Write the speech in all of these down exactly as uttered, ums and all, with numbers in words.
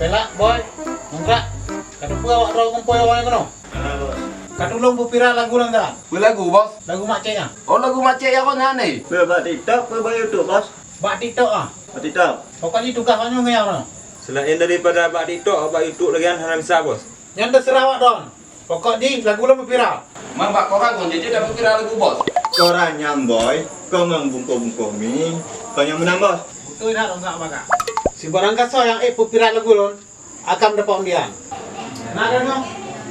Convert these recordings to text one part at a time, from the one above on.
Pelak, Boy, Mungkrak, ka teupeue awak droe kumpôi awai keunoe? Ka tulông peupira lagu lôn dah. Peue lagu, Bos? Lagu Mak Cek nyan. Oh, lagu Mak Cek nyang kon nyan, eh? Peue bak TikTok, peue bak YouTube, Bos? Bak TikTok ah. Bak TikTok. Pokok jih tugaih awak nyoe ngon nyang na. Selain daripada bak TikTok, bak YouTube lagèe nyan hana bisa, Bos. Nyan teuseurah awak droe. Pokok jih lagu lôn peupira. Man bak koran kon jeuet dah peupira lagu, Bos. Koran nyan, Boy, kon ngon bungkôh-bungkôh mi, kon nyang meunan, Bos. Beutôi that, Bos, Bang. Sibarang gasoe nyang ék peupira lagu lôn, akan dapat undian. Na deungö?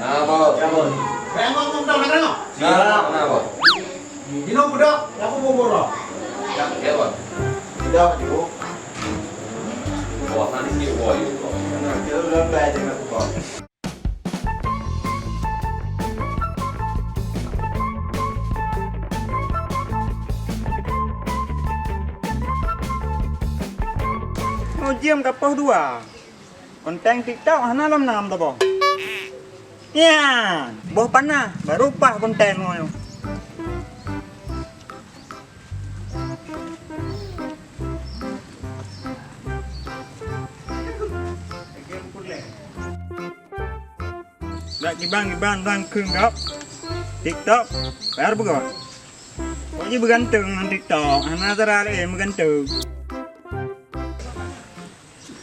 Na, Bos. Ya, Bos. Deungö, Bos, na deungö? Na, na, Bos. Jinoe beudôh, ya, aku bubur, Bos. Ya, ya, Bos. Beudôh, Ju. Bos, nanti dia, Bos. Nah, dia udah belajar dengan aku, Bos. Mujiem ka poh dua. Konten TikTok hana lom nam teuboh. Nyan, boh panah baru paih konten nyoe. Dak gibang-gibang dan kheun gob TikTok, bayar beugöt. Kok jih beugantung ngon TikTok, hana cara laén beugantung.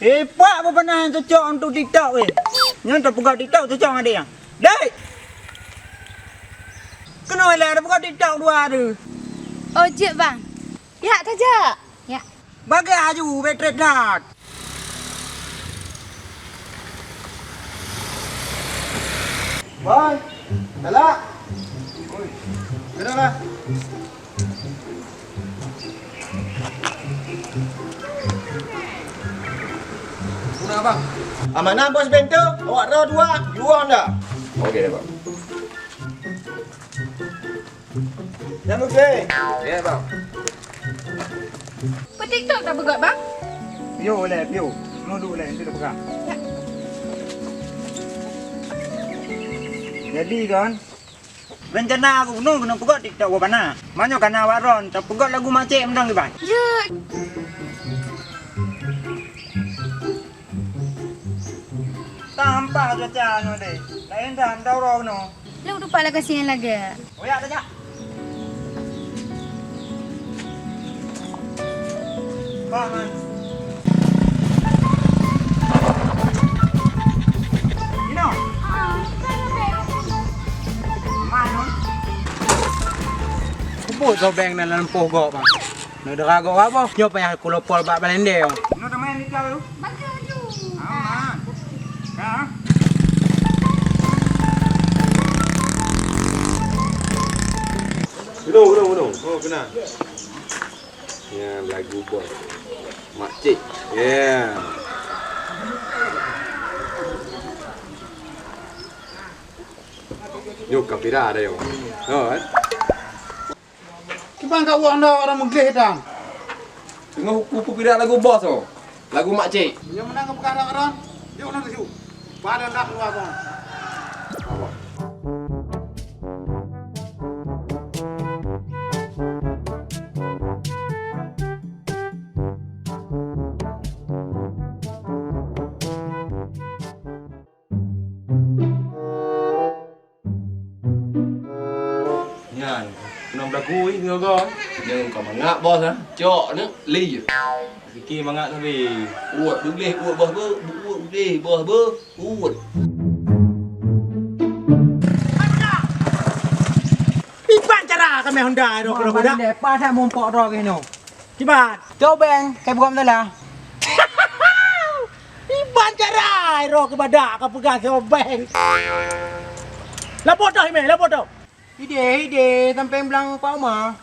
Eh, pak beupeunah nyang cocok untuk TikTok weh. Nyan tapeugah TikTok cocok ngon adék nyan. Dek! Keunoe lé tapeugah TikTok dua tu. Oh, jeuet, Bang. Ya, tajak. Ya. Bagah aju, betrep that. Bang, galak. Oi, kenapa? Kuna, Bang? Amanah, Bos Bento. Awak droe dua, dua anda. Oke deh, Bang. Jangan lupa. Ya, Bang. Peutik tok tak peugah, Bang? Piôh lé, piôh. Nuduk lé, nanti tak peugah. Ya. Jadi kan, rencana aku bunoe keuneuk peugöt TikTok buah panah. Meunyoe kana awak droen, tapeugöt lagu Mak Cek mantong kiban. Jeuet. Tampak cuaca nyoe deh. Laén dah, dah uroe keunoe. Lôn tupat lakasien lagèe. Oyak tajak. Bah, man. Ino. Man, man. Kubu sobeng dalam poh gok, Bang. Neu dera gok apa? Nyoe payah kulopol bak balendeng. Neu teman ni kau. Baca laju. Aman. Ka? Gunong, gunong, gunong. Oh, kena. Ya, lagu bos. Mak cik. Ya. Nyoe ka pira dah, yo. Ha, kan? Kiban ka uang dah orang meugleh dan. Tengah kupu pira lagu bos tu. Lagu mak cik. Yang menang kepegang orang, dia orang tuju. Pada nak keluar bos. Nyan, keunoe beulaku ih, keunoe goe. Nyan ka mangat bos, ah. Cok ni, li. Sikit mangat sabe. Uet, beuleh, uet bos, be, uet, beuleh, bos, be, uet. Iban cara kami Honda, dok, dok, dok. Lepas dah mumpok droe keunoe. Kiban. Cobeng, kai buka masalah. Iban cara roh keu badak ka peugah sobeng. Lapor toh, Imeh, lapor toh. Ide, ide, sampéng blang Pak Uma.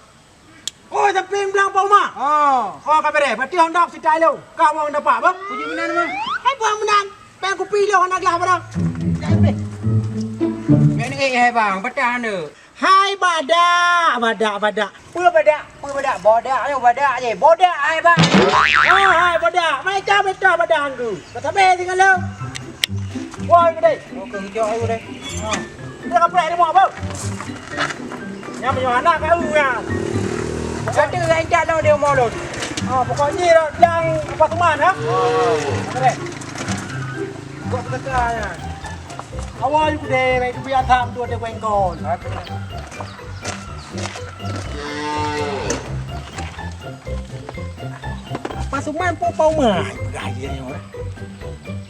Oh, sampéng blang Pak Uma? Oh. Oh, ka bereh. Berarti Honda sita lo. Ka wong dapat, bah? Puji meunan, mah. Hai, buang meunan. Peng kupi lo, Honda gelah barang. Jangan, Imeh. Nyan, eh, hai, bang. Patah, aneuk. Hai badak, badak, badak. Peue badak? Peue badak? Bodak nyoe badak je. Bodak hai bang. Oh, hai badak. Mai cam ita badak tu. Ka sabe tinggal lom. Woi gede. Oke, hijau ayo deh. Ha. Dia kaprek ni mau apa? Nyam nyoe anak kau ya. Kata enggak intat dong dia mau lon. Ha, pokoknya dang apa teman ha. Oh. Oke. Kok teuka nyan. Awai ku deh, baik tu biar tham tu ada bengkol. Apa Suman pun Pak Umar? Gaya nyoe.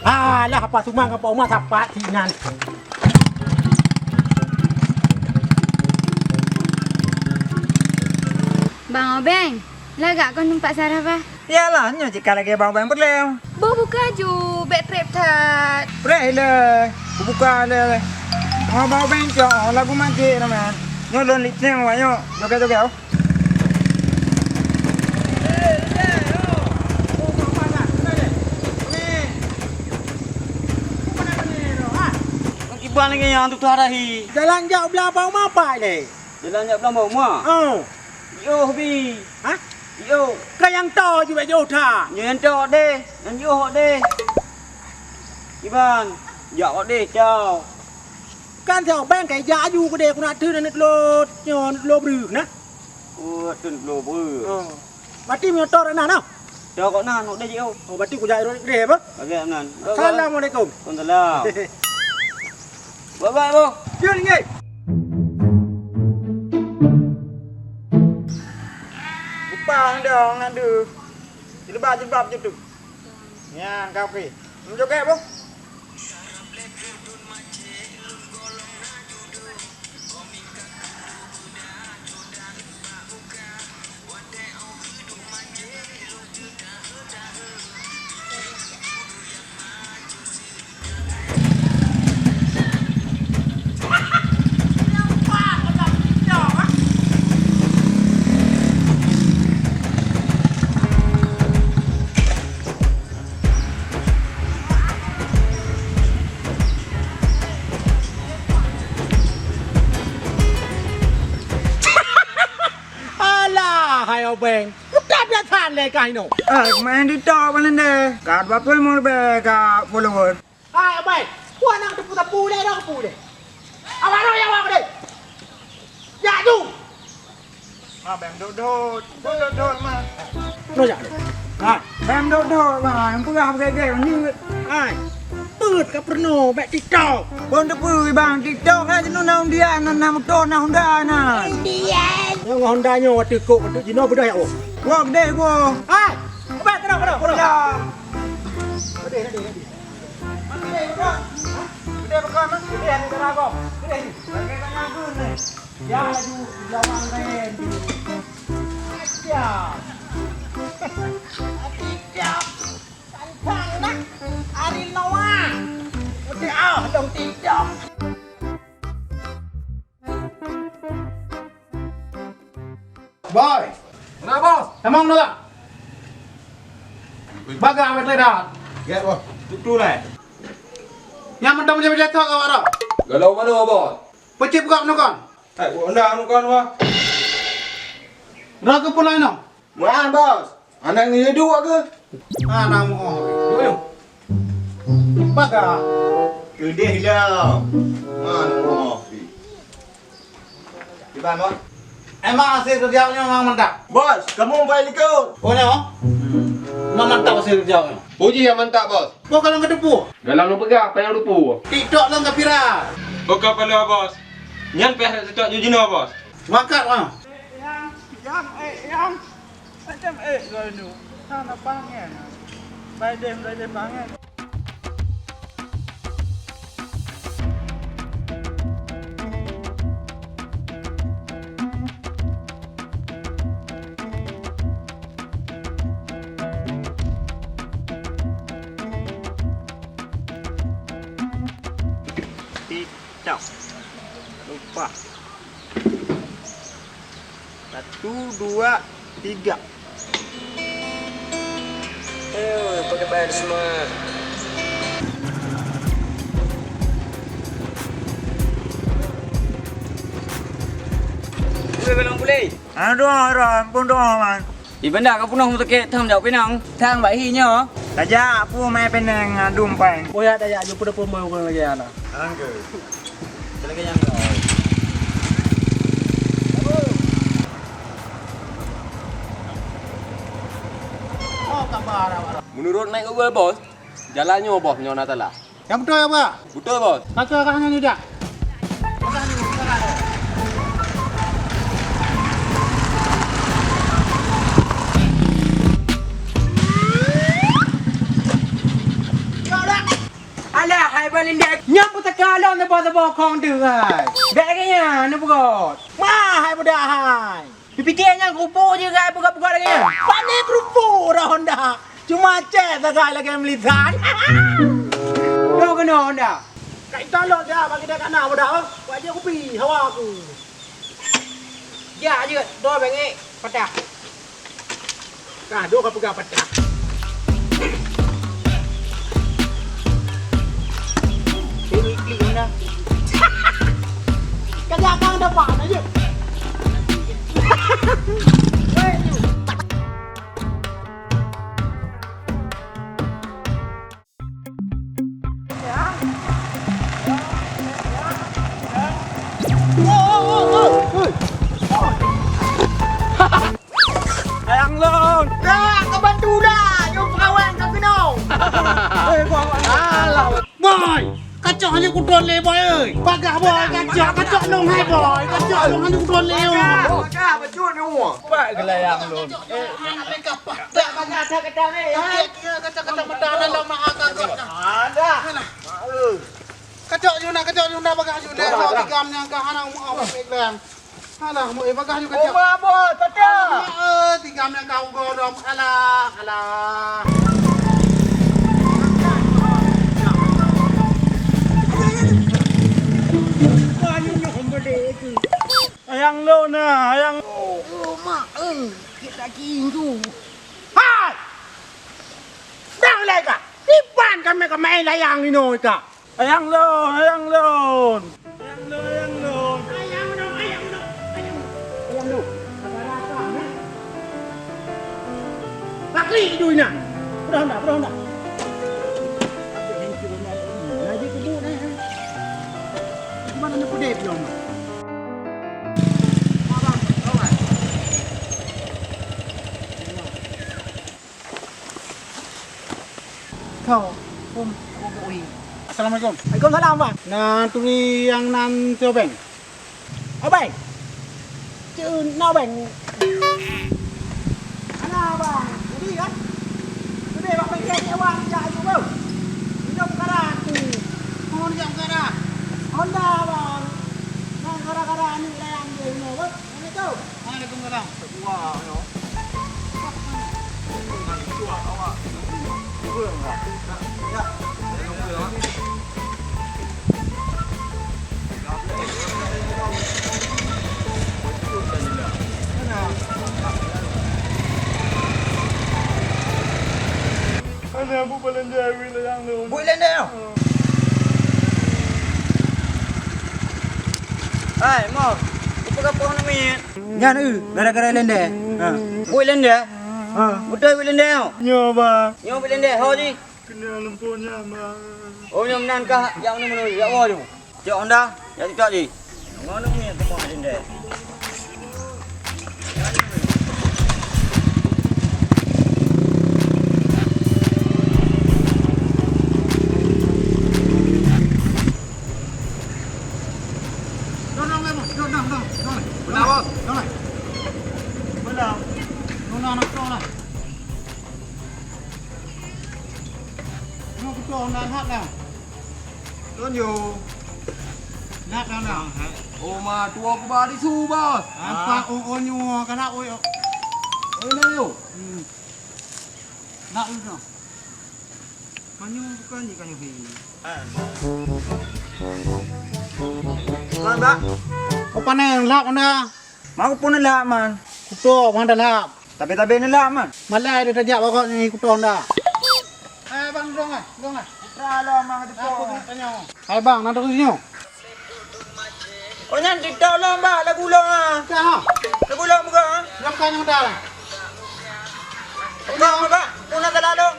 Alah, Apa Suman ngon Pak Umar sapat sinan. Bang Obeng, lagak kon teumpat Sarah bah? Yalah, nyoe cit ka lagèe Bang Obeng peureulèe. Boh buka ju, bèk trép that. Preh ilèe, kubuka lé. Teuma Bang Obeng cok lagu maté nyoe man. Nyoe lôn lip sync awak nyoe, joget-joget oh. Kiban lagèe nyang tutoe harahi. Jalan jak blah bau mapai lé. Jalan jak blah bau ma? Oh. Yoh bi. Hah? Yoh. Ka nyang to ju bèk jôh that. Nyoe nyang to deh. Nyang yoh deh. Kiban. Jak deh, cau. Kan si Obeng kai jak aju keudeh, ku nak teun aneuk lôn nyoe, aneuk lôn breuh nah. Oh, teun lôn breuh. Oh. Berarti meunyoe to na, noh? To kok na, nok deh jih, oh. Oh, berarti ku jak deh, apa? Oke, nan. Assalamualaikum. Waalaikumsalam. Baik-baik, boh. Jeuet nyoe. Upah dong, aduh. Jilbab-jilbab je tu. Nyan, ka oke. Meujogét, boh. Alah, hai Obeng. Udah biasa lé kah inoe. Eh, main TikTok paling deh. Ka dua puluh ribu lebih ka follower. Hai, Obeng. Kuah nak teupeu-teupeu lé, dah teupeu lé. Awak roh ya awak deh. Jak ju. Ah, bèk dot-dot. Bèk dot-dot, Ma. Terus jak. Ha. Bèk dot-dot, Ma. Nyang peugah beugèt-gèt, nyeuet. Hai. Peuet ka peurunoe, bèk TikTok. Bang teupeu, Bang, TikTok kan jenuh na undian, na, na moto, na Honda na. Undian. Nyang Honda nyoe watèe kok, watèe jinoe beudôh ya, oh. Wah, gede, gua. Hai. Bèk, terus, terus, terus. Gede, gede, gede. Gede, bukan? Hah? Gede, bukan, Mas? Gede, ada dara kok. Gede, ni. Gede, gede, gede, gede. Ya, laju, lawan lain. Aja. Tidak. Tantang nak. Ari Noah. Udah, ah, dong tidak. Boy. Kenapa, Bos? Tamong dulu. Bagah, Bos, lé dah. Ya, Bos. Tutu lé. Nyang mantong jeuet jatuh ka wara. Galau mana, Bos? Pecip gak nukon. Hai, buat anda nukon, Bos. Ragu pula ino. Wah, Bos. Anak ni dua ke? Anak mau. Yuk, yuk. Bagah. Kedih dah. Mana, Bos? Gimana, Bos? Emang hasil kerja nyoe memang mantap? Bos, kamu baik likot. Oh, nyoe? Memang mantap hasil kerja nyoe. Puji yang mantap, Bos. Bos, kalau nggak depu? Dalam lu pegang, apa yang depu? TikTok lo nggak viral. Bukan perlu, Bos. Nyan peh TikTok jujino, Bos. Mangkat, ah. Yang, yang, eh, yang. Macam eh, kau ni. Sana pangen. Baik deh, baik deh, pangen. TikTok. Lupa. Satu, dua, tiga. Ayo, pakai bayar semua. Boleh, belum boleh? Aduh, Ron, pun doa, man. Iban dah ka peunoh meuteukét tham jak pinang. Thang bak hi nyoe. Tajak pu mai pinang, ah, dumpang. Boya tajak ju peue-peue ureueng lagèe nyan. Angke. Lagèe nyang kau. Oh, kabar awak. Menurut naik Google, Bos, jalan nyoe, Bos, nyoe na salah. Nyang beutôi, Abah. Beutôi, Bos. Kacau kah nyan jak. Alah, hai Balindek. Nyang peuteuka lom teuboh-teuboh kong deuh, hai. Bèk lagèe nyan, neupeugöt. Ma, hai budak, hai. Neupiké nyang keurupuk jih, hai, peugöt-peugöt lagèe nyan. Pane keurupuk dah honda. Cuma cèt sagai lagèe meulisan. Dua keunoe honda. Kai talok dah, bagi dah kana budak, oh. Buat je kupi, hawa aku. Jak jeuet, dua bengek, patah. Kah, dua ka peugah patah. Ini klik mana? Kerja kang dapat aja. Weh, you. Ayang lôn. Dah, ka bantu dah. Nyoe pegawai ka keunoe. Alah. Boy, kacok hana kutron lé, Boy, euy. Bagah, Boy, kacok, kacok lôn hai, Boy. Kacok lôn hana kutron lé, oh. Bagah, bacut ni, oh. Pak gelayang lôn. Anak lengkap, Pak. Tak bagah, tak kata ni, ha? Kira-kira kacau-kacau mata dalam mak akak kau. Ada. Kacok Yuna, kacok Yuna, bagah Yuna. Kacok, kacok. Tigam nyang ka hana umur awak pegang. Alah, mu, eh, bagah Yuna kacok. Uma, bos, kacau. Alah, eh, tigam nyang ka ugo dom. Alah, alah. Ayang lôn na, ayang. Oh, oh, mak, eh, kita kinju. Hai! Dang lé ka. Iban kami kami layang inoe ka. Ayang lôn, ayang lôn. Ayang lôn, ayang lôn. Ayang lôn, ayang lôn. Ayang lôn. Ayang lôn. Bakli du ina. Peudong dah, peudong dah. Laju kebun eh. Mana ni pedih peudong dah. Kau, Om, Om Ui. Assalamualaikum. Waalaikumsalam, Bang. Na turi nyang nan Tobeng. Abang. Cun Nobeng. Ana Bang. Jadi kan? Jadi Bang, pergi aja Bang, jak aja Bang. Minum kara tu. Mau minum kara? Honda Bang. Nang kara-kara ni lah yang dia minum, Bang. Assalamualaikum. Waalaikumsalam. Wah, yo. Ana bu belanja wila yang lu. Bu belanja. Hai, Mor. Apa kau nak minyak? Nyan eu, gara-gara lendeh. Ha. Buet lendeh? Ha. Beutôi buet lendeh nyoe? Nyoe, Bang. Nyoe buet lendeh, ho jih? Keuneuk lumpur nyan, Bang. Oh, nyoe meunan kah? Jak meunyoe-meunyoe, jak woe jih. Cok honda, jak cok jih. Ngono ni teuma lendeh. Dong, dong, dong, dong, dong, dong. Beuna, Bos. Dong, dong. Beuna. Dong, dong, dong, dong. Nyoe kuto na hat na. Lôn yo. Nat na na. Oh, ma tuwo kuba disu, Bos. Apa oh, oh, nyoe kana oi. Oi na yo. Hmm. Nak oi na. Kanyoe bukan ni kanyoe he. Kan, Bak? Oh, panai lap anda. Mau pun lap, man. Kuto, mana lap? Tapi-tapi ni lap, man. Malai dia tajak bakok ni kuto anda. Eh, bang, dong ah, dong ah. Putra lo, mang tu. Aku nak tanya. Hai bang, nak terus nyo. Oh, nyan TikTok lo, Bak, lagu lo ah. Ka ha? Lagu lo buka ah. Nyam ka nyam dah. Buka, Bak. Pun nak telah lo.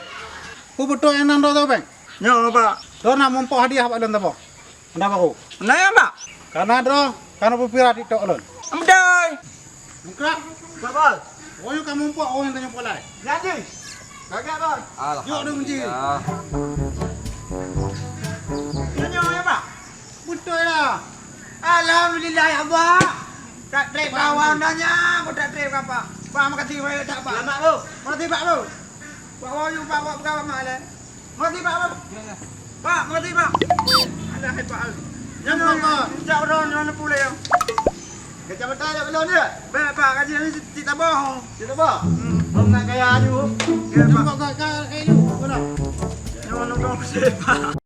Ku betul yang nang tu, Bang. Nyo, Bak. Dona mumpok hadiah bak lôn teuboh. Anda baru. Nah, ya, Bak. Karena droe, karena peupirak TikTok lôn. Amdai. Mengkrak. Bak, Bos. Oh, yuk kamu mumpok, oh, yang tanya pulai. Jadi. Gagak, Bos. Alhamdulillah. Yuk, dong, Ji. Betul lah. Alhamdulillah ya Allah. Tak trip kawan dah nya, aku tak trip apa. Pak, makasih banyak tak, Pak. Selamat, Bro. Makasih, Pak, Bro. Pak, Bro, Pak, Bro, pegang Mak leh. Makasih, Pak, Bro. Pak, makasih, Pak. Alah, hai, Pak. Yang apa? Cak orang yang pulih yang. Kacamata dah belum dia? Baik, Pak, kaji ni cik tabah. Cik tabah? Hmm. Belum nak kaya aju. Ya, Pak. Kau, kau, kau, eh, lu, mana? Yang mana kau, Pak?